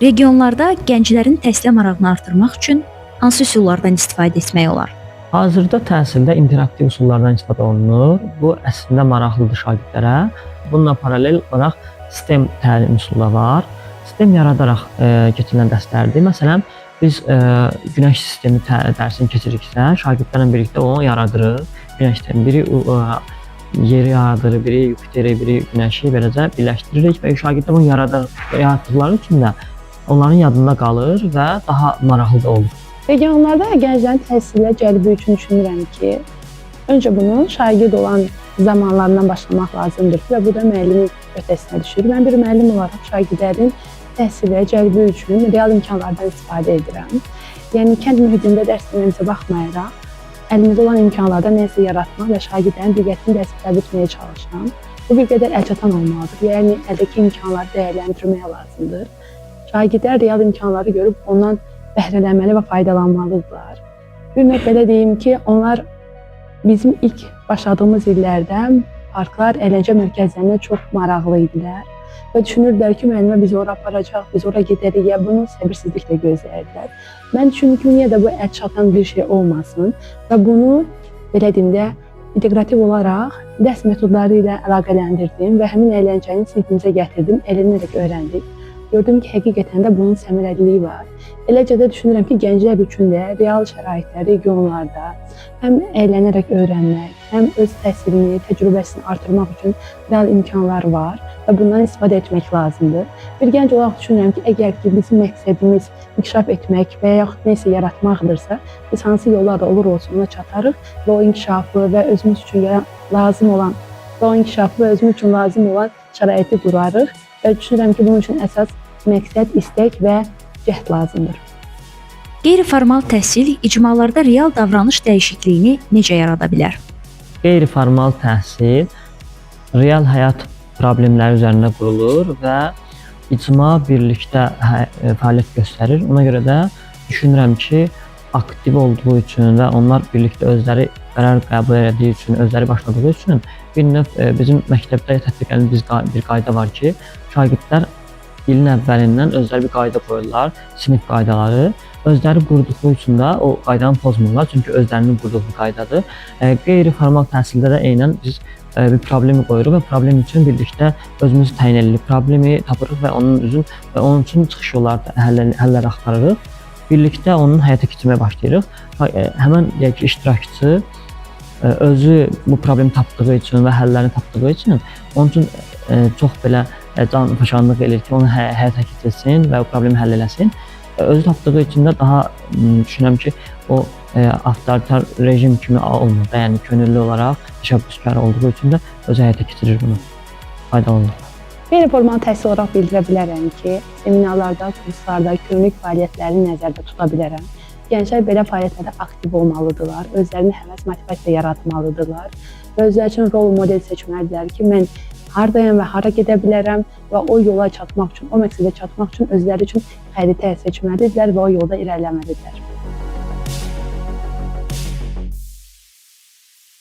Regionlarda gənclərin təhsilə marağını artırmaq üçün hansı üsullardan istifadə etmək olar? Hazırda təhsildə interaktiv üsullardan istifadə olunur. Bu əslində maraqlıdır şagirdlərə. Bununla paralel olaraq STEM təlim üsulu da var. STEM yaradaraq keçirilən dərslərdir. Məsələn, biz günəş sistemi dərsini keçiriksə, şagirdlərlə birlikdə onu yaradırıq. Günəş sistemi biri yeri yaradır, biri Yupiteri, biri günəşi beləcə birləşdiririk və şagirdlər bunu yaratdıqları üçün də onların yadında qalır və daha maraqlı da olur. Regionlarda gənclərin təhsilə cəlbi üçün düşünürəm ki, öncə bunu şagird olan zamanlarından başlamaq lazımdır ki, və bu da müəllimin öhdəsinə düşür. Mən bir müəllim olaraq şagirdlərin təhsilə cəlbi üçün real imkanlardan istifadə edirəm. Yəni kənd mühitində dərs deməyimizə baxmayaraq, əlimizdə olan imkanlardan nəsə yaratmaq və şagirdlərin diqqətini dərsə cəlb etməyə çalışıram. Bu bir qədər əlçatan olmalıdır. Yəni əldəki imkanları dəyərləndirmək lazımdır. Şagirdlər real imkanları görüb ondan bəhrələnməli və faydalanmalıdırlar. Bir növ belə deyim ki, onlar bizim ilk başladığımız illərdə parklar, əyləncə mərkəzlərinə çox maraqlı idilər və düşünürdülər ki, müəllimə bizi ora aparacaq, biz ora gedərik, ya bunu səbirsizliklə gözləyirdilər. Mən düşündüm ki, niyə də bu əlçatan bir şey olmasın və bunu belə deyim də inteqrativ olaraq dərs metodları ilə əlaqələndirdim və həmin əyləncəni sinifimizə gətirdim, əylənərək öyrəndik. Gördüm ki, həqiqətən də bunun səmərəliliyi var. Eləcə də düşünürəm ki, gənclər üçün də real şəraitdə, regionlarda həm əylənərək öyrənmək, həm öz təhsilini, təcrübəsini artırmaq üçün real imkanlar var və bundan istifadə etmək lazımdır. Bir gənc olaraq düşünürəm ki, əgər ki bizim məqsədimiz inkişaf etmək və yaxud nəsə yaratmaqdırsa, biz hansı yollarla olur olsun ona çatarıq və o inkişafı və özümüz üçün lazım olan və o inkişafı və özümüz üçün lazım olan şəraiti qurarıq və düşünürəm ki, bunun üçün əsas məqsəd, istək və cəhd lazımdır. Qeyri-formal təhsil icmalarda real davranış dəyişikliyini necə yarada bilər? Qeyri-formal təhsil real həyat problemləri üzərində qurulur və icma birlikdə fəaliyyət göstərir. Ona görə də düşünürəm ki, aktiv olduğu üçün və onlar birlikdə özləri qərar qəbul etdiyi üçün, özləri başladığı üçün bir növ bizim məktəbdə tətbiq edilən bir qayda var ki, şagirdlər ilin əvvəlindən özləri bir qayda qoyurlar, sinif qaydaları. Özləri qurduqları üçün də o qaydanı pozmurlar, çünki özlərinin qurduğu bir qaydadır. Qeyri-formal təhsildə də eynən biz bir problemi qoyuruq və problem üçün birlikdə özümüz təyin edirik. Problemi tapırıq və onun üçün çıxış yolları, həllər axtarırıq. Birlikdə onun həyata keçirməyə başlayırıq. Həmin deyək ki, iştirakçı özü bu problemi tapdığı üçün və həllərini tapdığı üçün onun üçün çox belə canfəşanlıq eləyir ki, onu həyata keçirsin və o problemi həll eləsin. Özü tapdığı üçün də daha düşünürəm ki, o avtoritar rejim kimi olmur da, yəni könüllü olaraq təşəbbüskar olduğu üçün də özü həyata keçirir bunu. Faydalı olur. Qeyri-formal təhsil olaraq bildirə bilərəm ki, seminarlarda, kurslarda, könüllülük fəaliyyətlərini nəzərdə tuta bilərəm. Gənclər belə fəaliyyətlərdə aktiv olmalıdırlar, özlərini həvəs, motivasiya yaratmalıdırlar və özləri üçün rol model seçməlidirlər ki, mən hardayam və hara gedə bilərəm və o yola çatmaq üçün, o məqsədə çatmaq üçün özləri üçün xəritə seçməlidirlər və o yolda irəliləməlidirlər.